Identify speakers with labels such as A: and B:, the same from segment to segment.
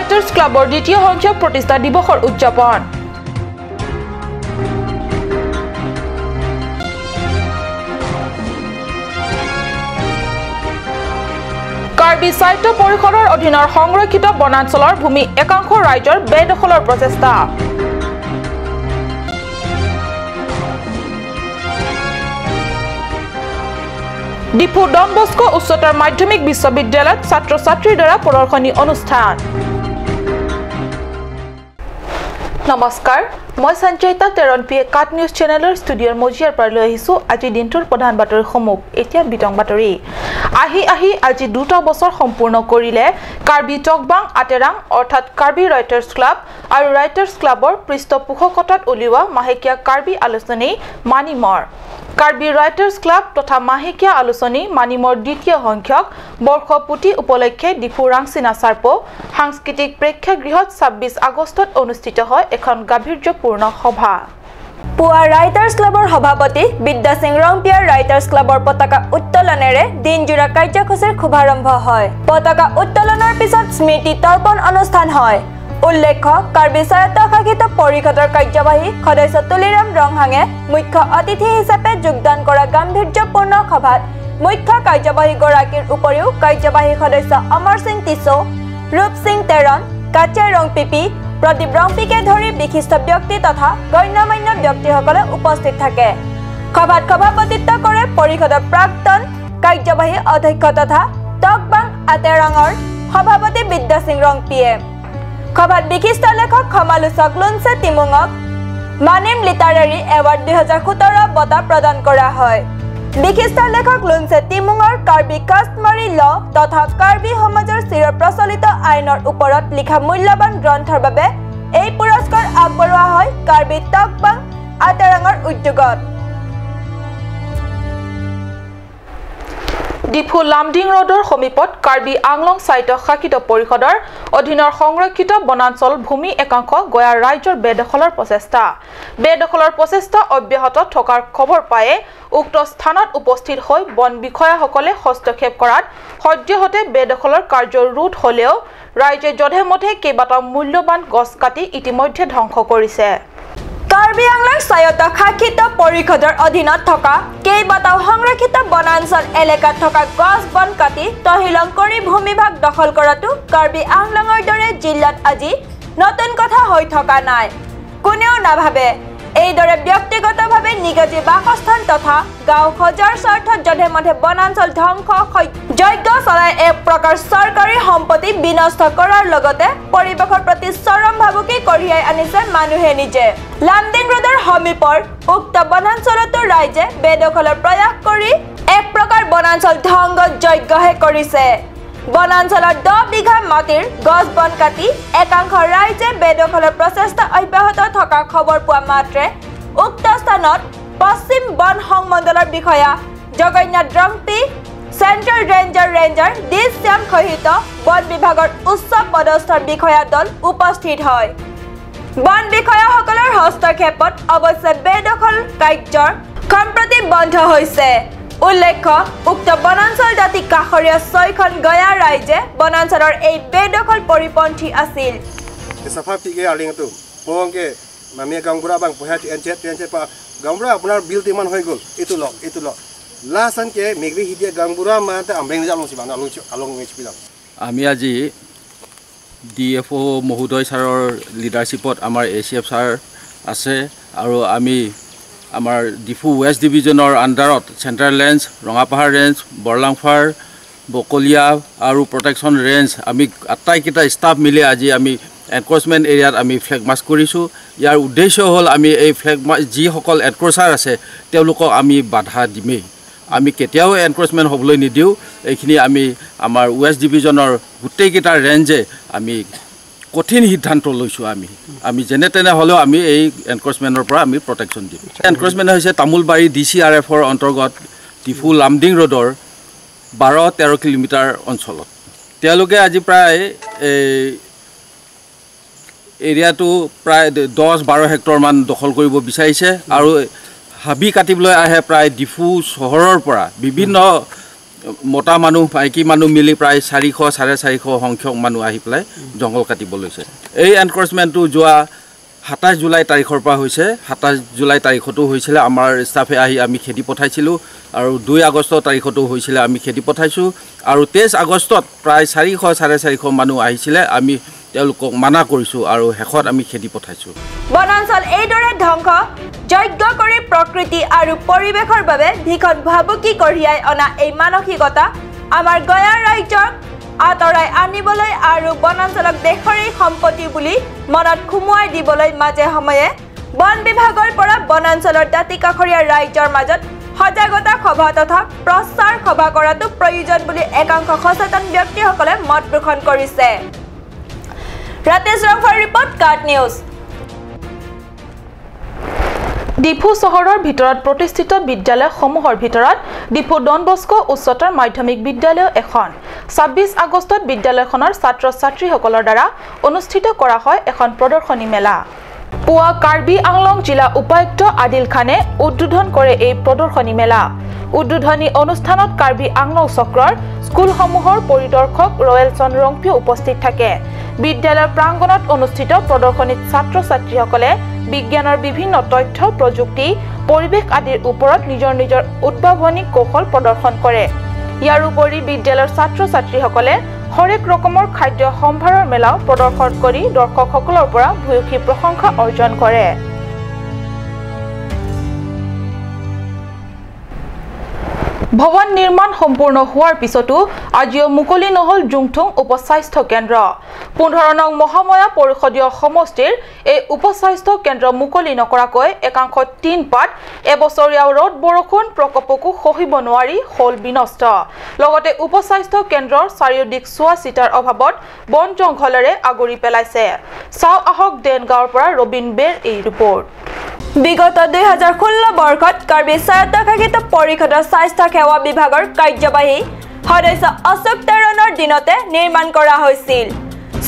A: Writers ক্লাবৰ দ্বিতীয় সংখ্যক প্ৰতিষ্ঠা দিৱসৰ উদযাপন। কাৰ্বি সাহিত্য পৰিষদৰ অধীনৰ সংৰক্ষিত বনাঞ্চলৰ ভূমি একাংশ ৰাইজৰ বেদখলৰ প্ৰচেষ্টা। ডিফু ডন বস্কো উচ্চতৰ মাধ্যমিক বিশ্ববিদ্যালয়ত ছাত্ৰ ছাত্ৰীৰ দ্বাৰা প্ৰদৰ্শনী অনুষ্ঠান। নমস্কাৰ, মই সঞ্চয়িতা তেৰণ পি কাট নিউজ চেনেলৰ ষ্টুডিঅ'ৰ মজিয়াৰ পৰা লৈ আহিছোঁ আজিৰ দিনটোৰ প্ৰধান বাতৰিসমূহ। এতিয়া বিতং বাতৰি। আহি আহি আজি 2টা বছৰ সম্পূৰ্ণ কৰিলে কাৰ্বি টকবাং আতেৰাং অৰ্থাৎ কাৰ্বি ৰাইটাৰ্ছ ক্লাব আৰু ৰাইটাৰ্ছ ক্লাবৰ পৃষ্ঠপোষকতাত উলিওৱা মাহেকীয়া কাৰ্বি আলোচনী মানিমৰ। কাৰ্বি ৰাইটাৰ্ছ ক্লাব তথা মাহেকীয়া আলোচনী মানিমৰ দ্বিতীয় সংখ্যক বৰ্ষপূৰ্তি উপলক্ষে ডিফু ৰাংচিনা চাৰ্প সাংস্কৃতিক প্ৰেক্ষাগৃহত 26 আগষ্টত অনুষ্ঠিত হয় এখন গাম্ভীৰ্যপূৰ্ণ সভা।
B: পুৱা ৰাইটাৰ্ছ ক্লাবৰ সভাপতি বিদ্যা সিং ৰংপিয়াৰ ৰাইটাৰ্ছ ক্লাবৰ পতাকা উত্তোলনেৰে দিনজোৰা কাৰ্যসূচীৰ শুভাৰম্ভ হয়। পতাকা উত্তোলনৰ পিছত স্মৃতি তৰ্পণ অনুষ্ঠান হয়। উল্লেখ্য, কাৰ্বি স্বায়ত্তশাসিত পৰিষদৰ কাৰ্যবাহী সদস্য তুলিৰাম ৰংহাঙে মুখ্য অতিথি হিচাপে যোগদান কৰা গাম্ভীৰ্যপূৰ্ণ সভাত মুখ্য কাৰ্যবাহীগৰাকীৰ উপৰিও কাৰ্যবাহী সদস্য অমৰ সিং টিছো, ৰূপ সিং তেৰণ, কাচে ৰংপিপি, প্ৰদীপ ৰংপিকে ধৰি বিশিষ্ট ব্যক্তি তথা গণ্যমান্য ব্যক্তিসকলে উপস্থিত থাকে। সভাত সভাপতিত্ব কৰে পৰিষদৰ প্ৰাক্তন কাৰ্যবাহী অধ্যক্ষ তথা টকবাং আতেৰাঙৰ সভাপতি বিদ্যা সিং ৰংপিয়ে। সভাত বিশিষ্ট লেখক সমালোচক লুনচে তিমুঙক মানিম লিটাৰেৰী এৱাৰ্ড 2017 বঁটা প্ৰদান কৰা হয়। বিশিষ্ট লেখক লুনচে তিমুঙৰ কাৰ্বি কাষ্টমাৰী ল তথা কাৰ্বি সমাজৰ চিৰ প্ৰচলিত আইনৰ ওপৰত লিখা মূল্যৱান গ্ৰন্থৰ বাবে এই পুৰস্কাৰ আগবঢ়োৱা হয় কাৰ্বি টকবাং আতেৰাঙৰ উদ্যোগত।
A: ডিফু লামডিং ৰোডৰ সমীপত কাৰ্বি আংলং স্বায়ত্ত শাসিত পৰিষদৰ অধীনৰ সংৰক্ষিত বনাঞ্চল ভূমি একাংশ গয়া ৰাজ্যৰ বেদখলৰ প্ৰচেষ্টা। বেদখলৰ প্ৰচেষ্টা অব্যাহত থকাৰ খবৰ পায়ে উক্ত স্থানত উপস্থিত হৈ বন বিষয়াসকলে হস্তক্ষেপ কৰাত সদ্যহতে বেদখলৰ কাৰ্য ৰোধ হ'লেও ৰাইজে যধে মধে কেইবাটাও মূল্যৱান গছ কাটি ইতিমধ্যে ধ্বংস কৰিছে।
B: কাৰ্বি আংলং স্বায়ত্ত শাসিত পৰিষদৰ অধীনত থকা কেইবাটাও সংৰক্ষিত বনাঞ্চল এলেকাত থকা গছ বন কাটি তহিলং কৰি ভূমিভাগ দখল কৰাটো কাৰ্বি আংলঙৰ দৰে জিলাত আজি নতুন কথা হৈ থকা নাই। কোনেও নাভাবে এইদৰে ব্যক্তিগতভাৱে নিগাজী বাসস্থান তথা গাঁও সজাৰ স্বাৰ্থত যধে মধে বনাঞ্চল ধ্বংস যজ্ঞ চলাই এক প্ৰকাৰ চৰকাৰী সম্পত্তি বিনষ্ট কৰাৰ লগতে পৰিৱেশৰ প্ৰতি চৰম ভাবুকি কঢ়িয়াই আনিছে মানুহে নিজে। লামডিং ৰোডৰ সমীপৰ উক্ত বনাঞ্চলতো ৰাইজে বেদখলৰ প্ৰয়াস কৰি এক প্ৰকাৰ বনাঞ্চল ধ্বংস যজ্ঞহে কৰিছে। বনাঞ্চলৰ 10 বিঘা মাটিৰ গছ বন কাটি একাংশ ৰাইজে বেদখলৰ প্ৰচেষ্টা অব্যাহত থকা খবৰ পোৱা মাত্ৰে উক্ত স্থানত পশ্চিম বন সংমণ্ডলৰ বিষয়া Jagannath Rongpi, central ranger ranger D Shyam সহিত বন বিভাগৰ উচ্চ পদস্থ বিষয়া দল উপস্থিত হয়। বন বিষয়াসকলৰ হস্তক্ষেপত অৱশ্যে বেদখল কাৰ্যৰ সম্প্ৰতি বন্ধ হৈছে। উল্লেখ্য, উক্ত বনাঞ্চল জাতি কাষৰীয়া 6খন গয়া ৰাইজে বনাঞ্চলৰ এই বেদখল পৰিপন্থী আছিল।
C: আমি আজি ডি এফ অ' মহোদয় ছাৰৰ লিডাৰশ্বিপত আমাৰ এ চি এফ ছাৰ আছে আৰু আমি আমাৰ ডিফু ৱেষ্ট ডিভিজনৰ আণ্ডাৰত চেণ্ট্ৰেল ৰেঞ্জ, ৰঙাপাহাৰ ৰেঞ্জ, বৰলাংফাৰ, বকলীয়া আৰু প্ৰটেকশ্যন ৰেঞ্জ আমি আটাইকেইটা ষ্টাফ মিলি আজি আমি এনক্ৰচমেণ্ট এৰিয়াত আমি ফ্লেগ মাৰ্চ কৰিছোঁ। ইয়াৰ উদ্দেশ্য হ'ল আমি এই ফ্লেগ মাৰ্চ যিসকল এনক্ৰচাৰ আছে তেওঁলোকক আমি বাধা দিমেই, আমি কেতিয়াও এনক্ৰচমেণ্ট হ'বলৈ নিদিওঁ। এইখিনি আমি আমাৰ ৱেষ্ট ডিভিজনৰ গোটেইকেইটা ৰেঞ্জে আমি কঠিন সিদ্ধান্ত লৈছোঁ। আমি যেনে তেনে হ'লেও আমি এই এনক্ৰচমেণ্টৰ পৰা আমি প্ৰটেকশ্যন দিম। এনক্ৰচমেণ্ট হৈছে তামোলবাৰী ডি চি আৰ এফৰ অন্তৰ্গত ডিফু লামডিং ৰোডৰ 12-13 কিলোমিটাৰ অঞ্চলত তেওঁলোকে আজি প্ৰায় এই এৰিয়াটো প্ৰায় 10-12 হেক্টৰমান দখল কৰিব বিচাৰিছে আৰু হাবি কাটিবলৈ আহে প্ৰায় ডিফু চহৰৰ পৰা বিভিন্ন মতা মানুহ মাইকী মানুহ মিলি প্ৰায় 400 450 সংখ্যক মানুহ আহি পেলাই জংঘল কাটিব লৈছে। এই এনক্ৰচমেণ্টটো যোৱা 27 জুলাই তাৰিখৰ পৰা হৈছে। 27 জুলাই তাৰিখতো হৈছিলে, আমাৰ ষ্টাফে আহি আমি খেদি পঠাইছিলোঁ, আৰু 2 আগষ্ট তাৰিখতো হৈছিলে, আমি খেদি পঠাইছোঁ। আৰু 23 আগষ্টত প্ৰায় 400 450 মানুহ আহিছিলে, আমি তেওঁলোকক মানা কৰিছোঁ আৰু শেষত আমি খেদি পঠাইছোঁ।
B: বনাঞ্চল এইদৰে ধ্বংস যজ্ঞ কৰি প্ৰকৃতি আৰু পৰিৱেশৰ বাবে ভীষণ ভাবুকি কঢ়িয়াই অনা এই মানসিকতা আমাৰ গয়া ৰাজ্যক আঁতৰাই আনিবলৈ আৰু বনাঞ্চলক দেশৰেই সম্পত্তি বুলি মনত সুমুৱাই দিবলৈ মাজে সময়ে বন বিভাগৰ পৰা বনাঞ্চলৰ দাঁতিকাষৰীয়া ৰাইজৰ মাজত সজাগতা সভা তথা প্ৰচাৰ সভা কৰাটো প্ৰয়োজন বুলি একাংশ সচেতন ব্যক্তিসকলে মত পোষণ কৰিছে। Ratesh Rongphar report, Kaat news.
A: Diphu চহৰৰ ভিতৰত প্ৰতিষ্ঠিত বিদ্যালয়সমূহৰ ভিতৰত ডিফু ডন বস্কো উচ্চতৰ মাধ্যমিক বিদ্যালয় এখন। 26 আগষ্টত বিদ্যালয়খনৰ ছাত্ৰ ছাত্ৰীসকলৰ দ্বাৰা অনুষ্ঠিত কৰা হয় এখন প্ৰদৰ্শনী মেলা। পুৱা কাৰ্বি আংলং জিলা উপায়ুক্ত আদিল খানে উদ্বোধন কৰে এই প্ৰদৰ্শনী মেলা। উদ্বোধনী অনুষ্ঠানত কাৰ্বি আংলং চক্ৰৰ স্কুলসমূহৰ পৰিদৰ্শক ৰয়েলচন ৰংপিও উপস্থিত থাকে। বিদ্যালয়ৰ প্ৰাংগণত অনুষ্ঠিত প্ৰদৰ্শনীত ছাত্ৰ ছাত্ৰীসকলে বিজ্ঞানৰ বিভিন্ন তথ্য, প্ৰযুক্তি, পৰিৱেশ আদিৰ ওপৰত নিজৰ নিজৰ উদ্ভাৱনী কৌশল প্ৰদৰ্শন কৰে। ইয়াৰ উপৰি বিদ্যালয়ৰ ছাত্ৰ ছাত্ৰীসকলে হৰেক ৰকমৰ খাদ্য সম্ভাৰৰ মেলাও প্ৰদৰ্শন কৰি দৰ্শকসকলৰ পৰা ভূয়সী প্ৰশংসা অৰ্জন কৰে। ভৱন নিৰ্মাণ সম্পূৰ্ণ হোৱাৰ পিছতো আজিও মুকলি নহল জুংথুং উপস্বাস্থ্য কেন্দ্ৰ। 15 নং মহাময়া পৰিষদীয় সমষ্টিৰ এই উপস্বাস্থ্য কেন্দ্ৰ মুকলি নকৰাকৈ একাংশ টিনপাত এবছৰীয়া ৰ'দ বৰষুণ প্ৰকোপকো সহিব নোৱাৰি হ'ল বিনষ্ট। লগতে উপস্বাস্থ্য কেন্দ্ৰৰ চাৰিওদিশ চোৱা চিতাৰ অভাৱত বন জংঘলেৰে আগুৰি পেলাইছে। চাওঁ আহক দেনগাঁৱৰ পৰা ৰবীন বেৰ এই ৰিপৰ্ট।
B: বিগত 2016 বৰ্ষত কাৰ্বি স্বায়ত্তশাসিত পৰিষদৰ স্বাস্থ্য সেৱা বিভাগৰ কাৰ্যবাহী সদস্য অশোক তেৰণৰ দিনতে নিৰ্মাণ কৰা হৈছিল।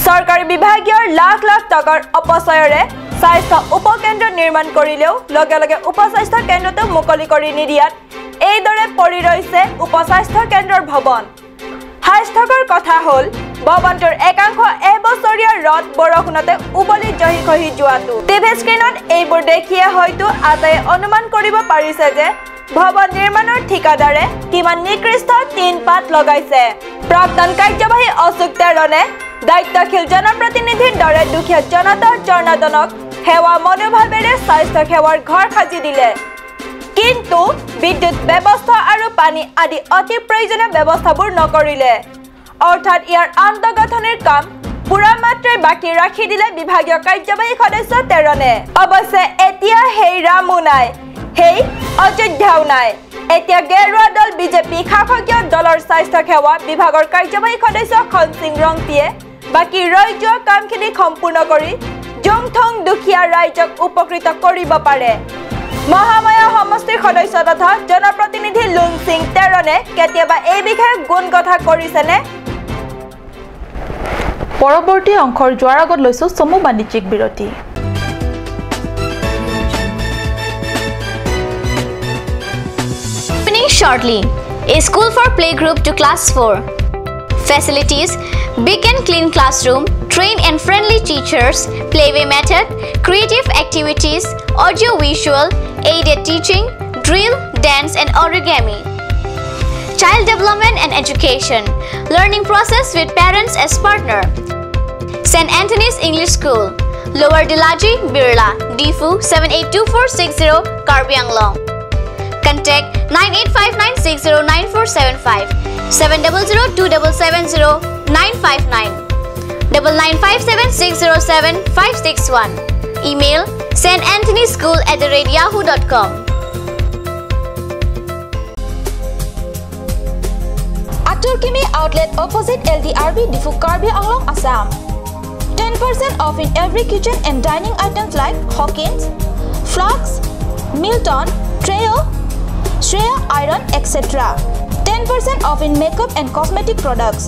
B: চৰকাৰী বিভাগীয় লাখ লাখ টকাৰ অপচয়ৰে স্বাস্থ্য উপকেন্দ্ৰ নিৰ্মাণ কৰিলেও লগে লগে উপস্বাস্থ্য কেন্দ্ৰটো মুকলি কৰি নিদিয়াত এইদৰে পৰি ৰৈছে উপস্বাস্থ্য কেন্দ্ৰৰ ভৱন। হাস্যকৰ কথা হ'ল ভৱনটোৰ একাংশ এবছৰীয়া ৰদ বৰষুণতে উবলি জহি খহি যোৱাটো। টিভি স্ক্ৰীণত এইবোৰ দেখিয়ে হয়তো আটাই অনুমান কৰিব পাৰিছে যে ভৱন নিৰ্মাণৰ ঠিকাদাৰে কিমান নিকৃষ্ট টিনপাত লগাইছে। প্ৰাক্তন কাৰ্যবাহী অশোক তেৰণে দায়িত্বশীল জনপ্ৰতিনিধিৰ দৰে দুখীয়া জনতাৰ জনাৰ্দনক সেৱা মনোভাৱেৰে স্বাস্থ্য সেৱাৰ ঘৰ সাজি দিলে, কিন্তু বিদ্যুৎ ব্যৱস্থা আৰু পানী আদি অতি প্ৰয়োজনীয় ব্যৱস্থাবোৰ নকৰিলে। অৰ্থাৎ ইয়াৰ আন্তঃগাঁথনিৰ কাম পুৰা মাত্ৰাই বাকী ৰাখি দিলে বিভাগীয় কাৰ্যবাহী সদস্য তেৰণে। অৱশ্যে এতিয়া সেই ৰামো নাই, সেই অযোধ্যাও নাই। এতিয়া গেৰুৱা দল বিজেপি শাসকীয় দলৰ স্বাস্থ্য সেৱা বিভাগৰ কাৰ্যবাহী সদস্য খনসিং ৰংপিয়ে বাকী ৰৈ যোৱা কামখিনি সম্পূৰ্ণ কৰি জুংথং দুখীয়া ৰাইজক উপকৃত কৰিব পাৰে। মহামায়া সমষ্টিৰ সদস্য তথা জনপ্ৰতিনিধি লুংসিং তেৰণে কেতিয়াবা এই বিষয়ে গুণ কথা কৰিছেনে?
A: পৰৱৰ্তী অংশৰ যোৱাৰ আগত লৈছো চমু বাণিজ্যিক বিৰতি।
D: Opening shortly, a school for playgroup to class 4. Facilities: big and clean classroom, trained and friendly teachers, playway method, creative activities, audio visual, aided teaching, drill, dance and origami. Child development and education, learning process with parents as partner. St. Anthony's English School, Lower Dilaji, Birla, Difu 782460, Karbi Anglong. Contact 9859609475, 7002770 959, 9957607561. Email stanthonyschool@yahoo.com.
A: Aturkimi outlet opposite LDRB Difu Karbi Anglong, Assam. 10% off in every kitchen and dining items like Hawkins, Flux, Milton, Treo, Shreya Iron, etc. 10% off in makeup and cosmetic products.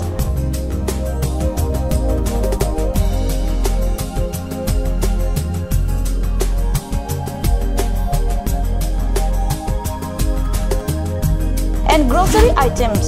A: And grocery items.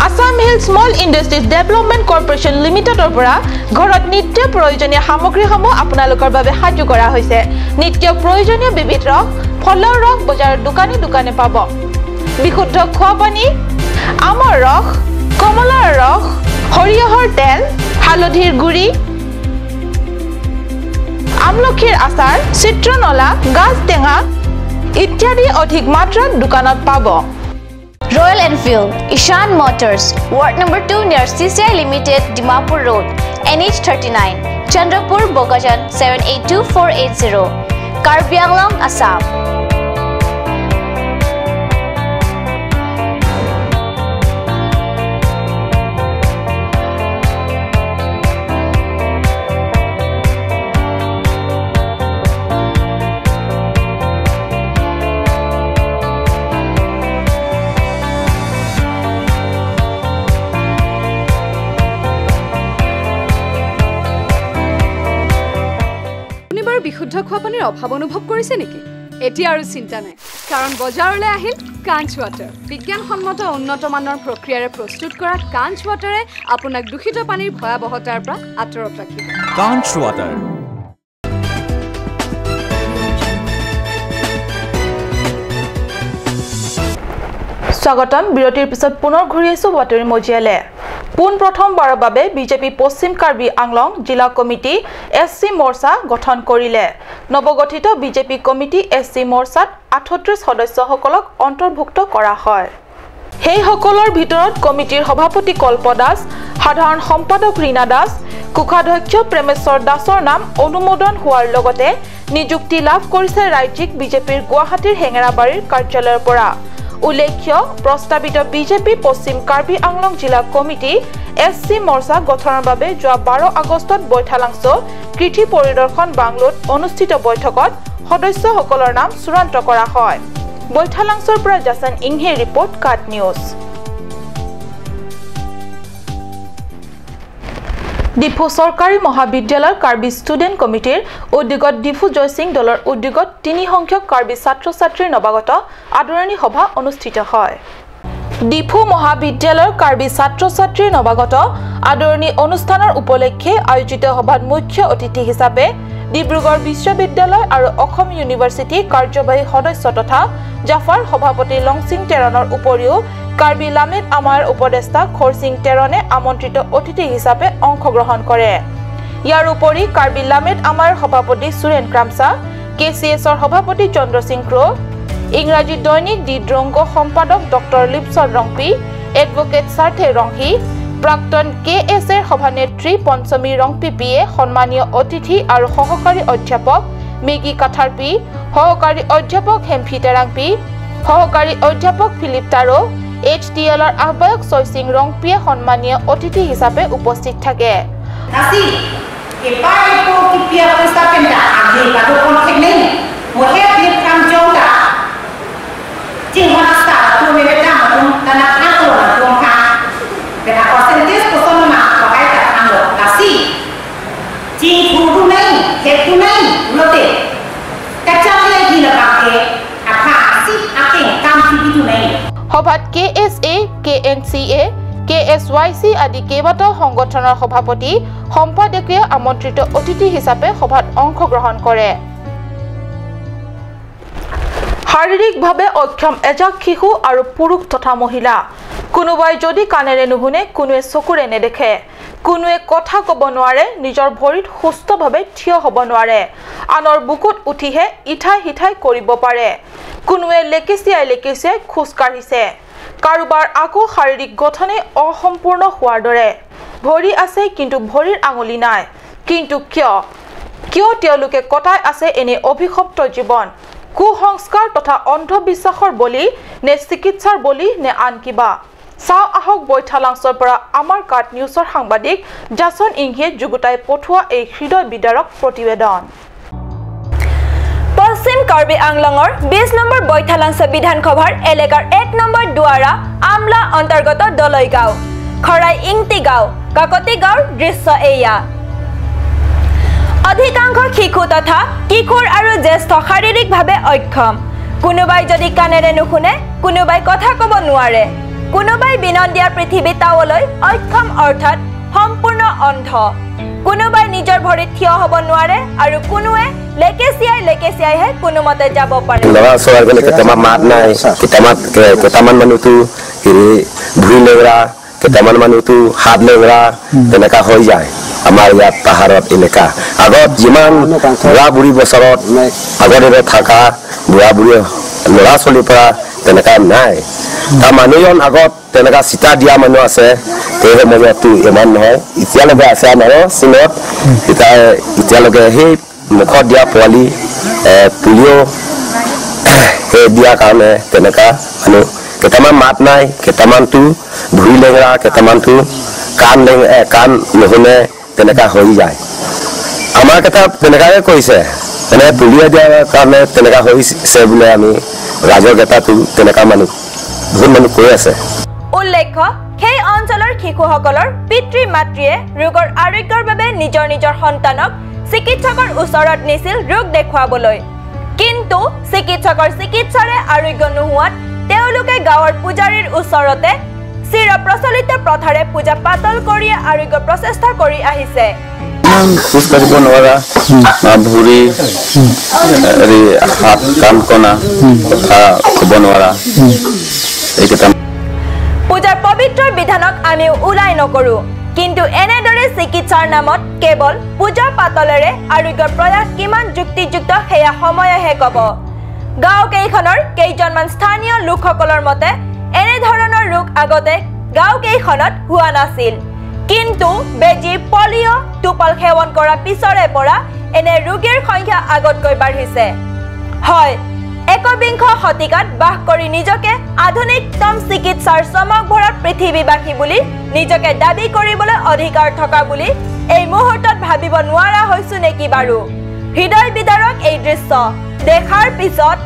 A: Assam Hill Small Industries Development Corporation লিমিটেডৰ পৰা ঘৰত নিত্য প্ৰয়োজনীয় সামগ্ৰীসমূহ আপোনালোকৰ বাবে সাজু কৰা হৈছে। নিত্য প্ৰয়োজনীয় বিবিধ ৰস, ফলৰ ৰস বজাৰৰ দোকানে দোকানে পাব। বিশুদ্ধ খোৱা পানী, আমৰ ৰস, কমলাৰ ৰস, সৰিয়হৰ তেল, হালধিৰ গুড়ি, আমলখিৰ আচাৰ, চিত্ৰনলা, গাজ টেঙা ইত্যাদি অধিক মাত্ৰাত দোকানত পাব।
D: Royal Enfield, Ishan Motors, Ward number 2 near CCI Limited, Dimapur Road, NH 39, Chandrapur, Bokajan 782480, Karbi Anglong, Assam.
E: বিশুদ্ধ খোৱা পানীৰ অভাৱ অনুভৱ কৰিছে নেকি? এতিয়া আৰু চিন্তা নাই, কাৰণ বজাৰলৈ আহিল কাঞ্চ ৱাটাৰ। বিজ্ঞানসন্মত উন্নত মানৰ প্ৰক্ৰিয়াৰে প্ৰস্তুত কৰা কাঞ্চ ৱাটাৰে আপোনাক দূষিত পানীৰ ভয়াৱহতাৰ পৰা আঁতৰত ৰাখিব।
F: কাঞ্চ ৱাটাৰ।
A: স্বাগতম। বিৰতিৰ পিছত পুনৰ ঘূৰি আহিছো বাতৰি মজিয়ালে। পোনপ্ৰথমবাৰৰ বাবে বিজেপি পশ্চিম কাৰ্বি আংলং জিলা কমিটি এছ চি মৰ্চা গঠন কৰিলে। নৱগঠিত বিজেপি কমিটি এছ চি মৰ্চাত 38 সদস্যসকলক অন্তৰ্ভুক্ত কৰা হয়। সেইসকলৰ ভিতৰত কমিটিৰ সভাপতি কল্প দাস, সাধাৰণ সম্পাদক ৰীণা দাস, কোষাধ্যক্ষ প্ৰেমেশ্বৰ দাসৰ নাম অনুমোদন হোৱাৰ লগতে নিযুক্তি লাভ কৰিছে ৰাজ্যিক বিজেপিৰ গুৱাহাটীৰ হেঙেৰাবাৰীৰ কাৰ্যালয়ৰ পৰা। উল্লেখ্য, প্ৰস্তাৱিত বিজেপি পশ্চিম কাৰ্বি আংলং জিলা কমিটি এছ চি মৰ্চা গঠনৰ বাবে যোৱা 12 আগষ্টত বৈঠালাংছ কৃষি পৰিদৰ্শন বাংলোত অনুষ্ঠিত বৈঠকত সদস্যসকলৰ নাম চূড়ান্ত কৰা হয়। বৈঠালাংছৰ পৰা জাছন ইংহে ৰিপৰ্ট, কাট নিউজ। ডিফু চৰকাৰী মহাবিদ্যালয়ৰ কাৰ্বি ষ্টুডেণ্ট কমিটিৰ উদ্যোগত ডিফু জয়সিং দলৰ উদ্যোগত 3 সংখ্যক কাৰ্বি ছাত্ৰ ছাত্ৰীৰ নৱাগত আদৰণি সভা অনুষ্ঠিত হয়। ডিফু মহাবিদ্যালয়ৰ কাৰ্বি ছাত্ৰ ছাত্ৰীৰ নৱাগত আদৰণি অনুষ্ঠানৰ উপলক্ষে আয়োজিত সভাত মুখ্য অতিথি হিচাপে ডিব্ৰুগড় বিশ্ববিদ্যালয় আৰু অসম ইউনিভাৰ্চিটি কাৰ্যবাহী সদস্য তথা জাফাৰ সভাপতি লংচিং টেৰণৰ উপৰিও কাৰ্বি লামেত আমাৰ উপদেষ্টা খৰচিং টেৰণে আমন্ত্ৰিত অতিথি হিচাপে অংশগ্ৰহণ কৰে। ইয়াৰ উপৰি কাৰ্বি লামেত আমাৰ সভাপতি সুৰেন ক্ৰামচা, কে চি এছৰ সভাপতি চন্দ্ৰসিং ক্ৰ', ইংৰাজী দৈনিক দি দ্ৰংগ সম্পাদক ডক্টৰ লিপছন ৰংপি, এডভকেট সাৰ্থে ৰংহি, প্ৰাক্তন কে এছ এৰ সভানেত্ৰী পঞ্চমী ৰংপি পিয়ে সন্মানীয় অতিথি আৰু সহকাৰী অধ্যাপক মেগী কাথাৰ পি, সহকাৰী অধ্যাপক হেমফি টেৰাংপি, সহকাৰী অধ্যাপক ফিলিপ তাৰো, এইচ টি এলৰ আহ্বায়ক ছয়সিং ৰংপিয়ে সন্মানীয় অতিথি হিচাপে উপস্থিত থাকে। সভাত K S A, K N C A, K S Y C আদি কেইবাটাও সংগঠনৰ সভাপতি, সম্পাদকীয় আমন্ত্ৰিত অতিথি হিচাপে সভাত অংশগ্ৰহণ কৰে। শাৰীৰিকভাৱে অক্ষম এজাক শিশু আৰু পুৰুষ তথা মহিলা, কোনোবাই যদি কাণেৰে নুশুনে, কোনোৱে চকুৰে নেদেখে, কোনোৱে কথা ক'ব নোৱাৰে, নিজৰ ভৰিত সুস্থভাৱে থিয় হ'ব নোৱাৰে, আনৰ বুকুত উঠিহে ইঠাই সিঠাই কৰিব পাৰে, কোনোৱে লেকেচিয়াই লেকেচিয়াই খোজ কাঢ়িছে, কাৰোবাৰ আকৌ শাৰীৰিক গঠনে অসম্পূৰ্ণ হোৱাৰ দৰে, ভৰি আছে কিন্তু ভৰিৰ আঙুলি নাই। কিন্তু কিয় কিয় তেওঁলোকে কটাই আছে এনে অভিশপ্ত জীৱন? কুসংস্কাৰ তথা অন্ধবিশ্বাসৰ বলি নে চিকিৎসাৰ বলি নে আন কিবা? চাওঁ আহক বৈঠালাংছৰ পৰা আমাৰ কাট নিউজৰ সাংবাদিক জাছন ইংহিয়ে যুগুতাই পঠোৱা এই হৃদয় বিদাৰক প্ৰতিবেদন।
B: পশ্চিম কাৰ্বি আংলঙৰ 20 নম্বৰ বৈঠালাংছ বিধানসভাৰ এলেকাৰ 1 নম্বৰ দুৱাৰা আমলা অন্তৰ্গত দলৈ গাঁও, খৰাই ইংতি গাঁও, কাকতি গাঁৱৰ দৃশ্য এয়া। অধিকাংশ শিশু তথা কিশোৰ আৰু জ্যেষ্ঠ শাৰীৰিকভাৱে অক্ষম। কোনোবাই যদি কাণেৰে নুশুনে, কোনোবাই কথা ক'ব নোৱাৰে, কোনোবাই বিনন্দিয়া পৃথিৱী তাৱলৈ অক্ষম অৰ্থাৎ সম্পূৰ্ণ অন্ধ, কোনোবাই নিজৰ ভৰিত থিয় হ'ব নোৱাৰে আৰু কোনোৱে লেকেচিয়াই লেকেচিয়াইহে কোনোমতে যাব পাৰে।
F: ল'ৰা ছোৱালী কেইটামান মাত নাই, কেইটামান মানুহটো হেৰি ভুই লেংৰা, কেইটামান মানুহটো হাত লেংৰা, তেনেকা হৈ যায়। আমাৰ ইয়াত পাহাৰত এনেকা আগত যিমান বুঢ়া বুঢ়ী বছৰত আগতে থকা বুঢ়া বুঢ়ী ল'ৰা ছোৱালীৰ পৰা তেনেকা নাই। তাৰ মানুহজন আগত তেনেকা চিতা দিয়া মানুহ আছে, সেই সময়ততো ইমান নহয়, এতিয়ালৈকে আছে আমাৰ চীনত। এতিয়ালৈকে সেই মুখত দিয়া পোৱালি পুলিও সেই দিয়াৰ কাৰণে তেনেকা মানুহ কেইটামান মাত নাই, কেইটামানটো ভৰি লেঙেৰা, কেইটামানটো কাণ নুশুনে, তেনেকা হৈ যায়। আমাৰ কেইটা তেনেকাকে কৰিছে, মানে পুলিয়ে দিয়াৰ কাৰণে তেনেকা হৈছে বোলে। আমি ৰাজৰ কেইটাটো তেনেকা মানুহ বহুত মানুহ কৈ আছে।
B: উল্লেখ্য, সেই অঞ্চলৰ শিশুসকলৰ পিতৃ মাতৃয়ে ৰোগৰ আৰোগ্যৰ বাবে নিজৰ নিজৰ সন্তানক চিকিৎসকৰ ওচৰত নিছিল ৰোগ দেখুৱাবলৈ, কিন্তু চিকিৎসকৰ চিকিৎসাৰে আৰোগ্য নোহোৱাত তেওঁলোকে গাঁৱৰ পূজাৰীৰ ওচৰতে চিৰ প্ৰচলিত প্ৰথাৰে পূজা পাতল কৰিয়ে আৰোগ্য প্ৰচেষ্টা কৰি আহিছে।
G: খোজ কাঢ়িব নোৱাৰা, ভৰি হাত কাণ কণা, কথা ক'ব নোৱাৰা, এইকেইটা।
B: পূজাৰ পবিত্ৰ বিধানক আমি ওলাই নকৰো, কিন্তু এনেদৰে চিকিৎসাৰ নামত কেৱল পূজা পাতলেৰে আৰোগ্যৰ প্ৰয়াস কিমান যুক্তিযুক্ত সেয়া সময়েহে ক'ব। গাঁও কেইখনৰ কেইজনমান স্থানীয় লোকসকলৰ মতে এনেধৰণৰ ৰোগ আগতে গাঁও কেইখনত হোৱা নাছিল, কিন্তু বেজী, পলিঅ' টোপাল সেৱন কৰাৰ পিছৰে পৰা এনে ৰোগীৰ সংখ্যা আগতকৈ বাঢ়িছে। হয়, একবিংশ শতিকাত বাস কৰি নিজকে আধুনিকতম চিকিৎসাৰ চমক ভৰা পৃথিৱীবাসী বুলি নিজকে দাবী কৰিবলৈ অধিকাৰ থকা বুলি এই মুহূৰ্তত ভাবিব নোৱাৰা হৈছো নেকি বাৰু? হৃদয় বিদাৰক এই দৃশ্য দেখাৰ পিছত,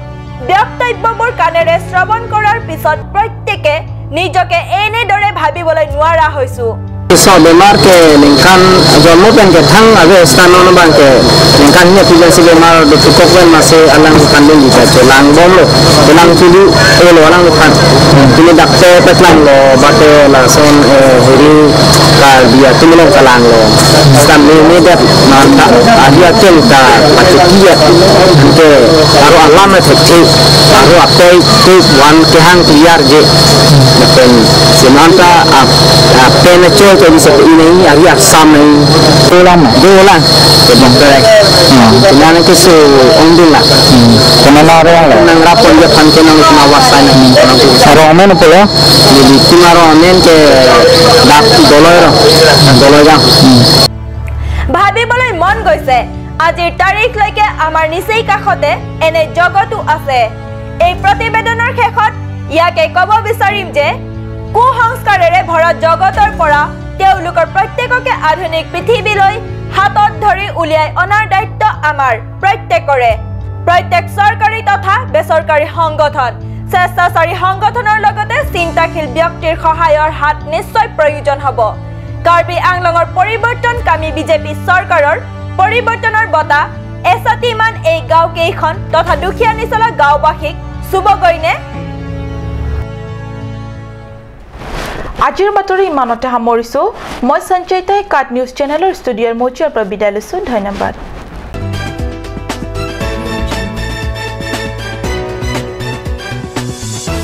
B: বক্তব্যবোৰ কাণেৰে শ্ৰৱণ কৰাৰ পিছত প্ৰত্যেকে নিজকে এনেদৰে ভাবিবলৈ নোৱাৰা হৈছো।
H: বেমাৰ কে lingkan জন্ম পেনকে থাং আবে স্থান Banke lingkan nya pijan si bemar do kokwen mase alang kandung dita lang bom lo lang tulu e lo alang kan tini dakte petlang lo bate la son heri ka dia tumi lo kalang lo stan ni ni det na adia tel ta patikia ante aro alama thekthi aro ape te one ke hang clear je napen semanta ape na chol ke bisa ini ari asam ni dolan dolan ke dokter nang ke so ondula
G: kenana
H: nang rapon je phan ke nang na wasai na
G: aro amen polo
H: jadi tumaro amen ke dak doloy ro doloy ga
B: ভাবিবলৈ মন গৈছে আজিৰ তাৰিখলৈকে আমাৰ নিচেই কাষতে এনে জগতো আছে। এই প্ৰতিবেদনৰ শেষত ইয়াকে ক'ব বিচাৰিম যে কুসংস্কাৰেৰে ভৰা জগতৰ পৰা তেওঁলোকৰ প্ৰত্যেককে আধুনিক পৃথিৱীলৈ হাতত ধৰি উলিয়াই অনাৰ দায়িত্ব আমাৰ প্ৰত্যেকৰে। প্ৰত্যেক চৰকাৰী তথা বেচৰকাৰী সংগঠন, স্বেচ্ছাচাৰী সংগঠনৰ লগতে চিন্তাশীল ব্যক্তিৰ সহায়ৰ হাত নিশ্চয় প্ৰয়োজন হ'ব। কাৰ্বি আংলঙৰ পৰিৱৰ্তনকামী বিজেপি চৰকাৰৰ পৰিৱৰ্তনৰ বঁটা এছাটিমান এই গাঁওকেইখন তথা দুখীয়া নিচলা গাঁওবাসীক চুবগৈ নে?
A: আজিৰ বাতৰি ইমানতে সামৰিছো। মই সঞ্চয়িতাই কাট নিউজ চেনেলৰ ষ্টুডিঅ'ৰ মজিয়াৰ পৰা বিদায় লৈছো। ধন্যবাদ।